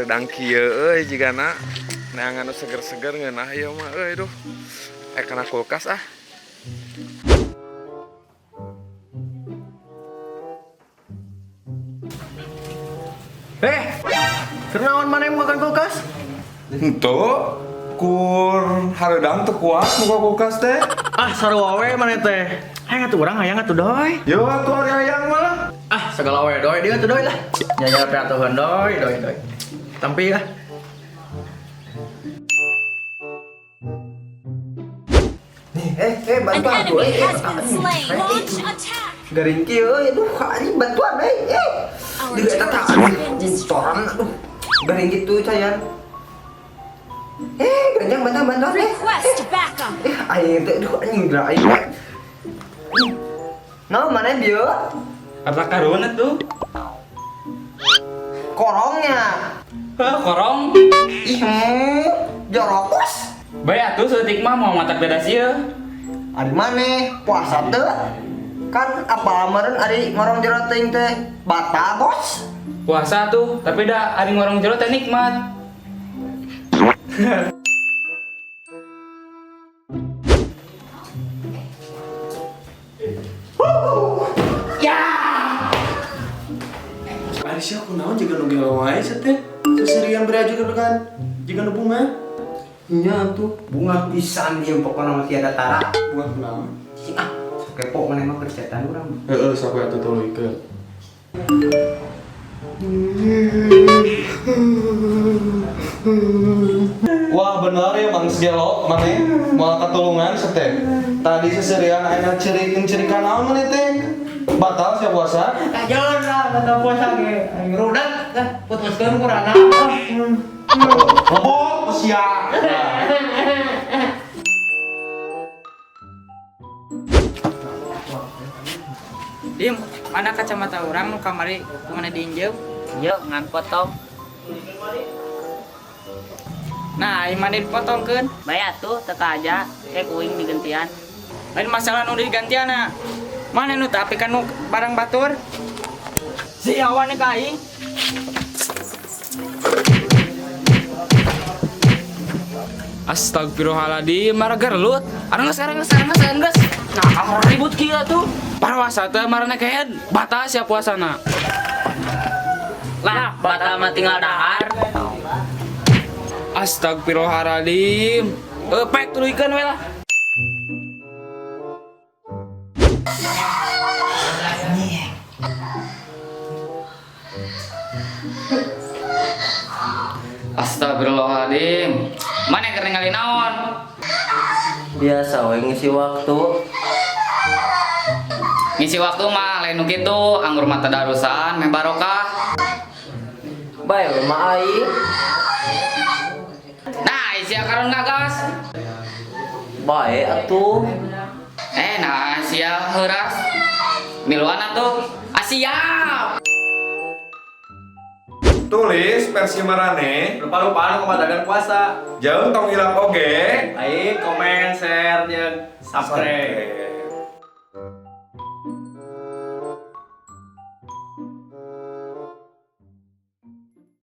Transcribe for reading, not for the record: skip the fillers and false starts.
Hareudang kieu euy, jigana neangan nu seger-seger ngeunah ieu mah euy, duh. Eh, kana kulkas ah. Eh, kunaon maneh makan kulkas? Henteu, kur hareudang teu kuat muka kulkas teh. Ah, sarua we maneh teh. Hayang atuh urang, hayang atuh doy. Yo atuh ari hayang malah. Ah, segala we doy, dia atuh doy lah. Nyanya pe atuhan doy, doy, doy. Tampi lah. Nih, eh, An bantuan tuh, enemy eh, has been slain. Launch attack. Garing kieu euy, aduh, anjing bantuan eh, eh. Our Di eta turret tah, has aduh, been destroyed. toran aduh. Garing gitu cayan. Eh, ganjang bantuan bantuan eh. Request backup. Eh, aing teh aduh anjing geura aing. No, mana dia? Kata karun tuh. Korongnya. Heh, korong. Ih, jorokos. Bae atuh seutik mah mau matak beda sieun. Ari maneh puasa teu? Kan apa meureun ari ngorong jero teuing teh batal, Bos. Puasa tuh, tapi dah ari ngorong jero teh nikmat. Ari sia kunaon jiga nu gelo wae sia teh. Seserian bere juga kan jiga nu bunga. Nya tuh bunga pisan ieu pokona mah tiada tara. Bunga kunaon? Cing ah, kepo maneh mah kerjaan urang. Heeh, sampai atuh tuluikeun. Wah bener ya Bang Gelo, mana malah ketulungan sete. Tadi seserian ayeuna cerikan naon maneh teh? Batal sia puasa? Jangan lah, kata puasa ge. Aing rudat lah, putuskeun kurana. Lebok sia. Dim, mana kacamata orang nu kamari kumana diinjeum? Yuk, ngan potong. Nah, ieu mana dipotongkeun? Bae atuh, teka aja. Kayak kuing digantian. Lain masalah nu digantianna. Mana nu tapi kan nu barang batur? Si awan ka aing. Astagfirullahaladzim, marah gelut. Anu geus, anu geus, anu geus, anu geus. Nah, ribut kieu tuh. Parwasa teh marana kehed, batal sia puasana. Lah, batal mah tinggal dahar. Astagfirullahaladzim. Eh, pek tuluykeun we lah. Astagfirullahaladzim. Mana yang ningali naon? Biasa we ngisi waktu. Ngisi waktu mah lain nu kitu, anggur mata darusan meh barokah. Bae we mah aing. Nah, sia karon ngagas. Bae atuh. Eh, nah sia heuras. Miluan atuh. Ah, siap. Tulis versi marane, Lupa-lupaan kepadakan puasa. jauh tong hilap oge. Like, komen, share, jeung subscribe.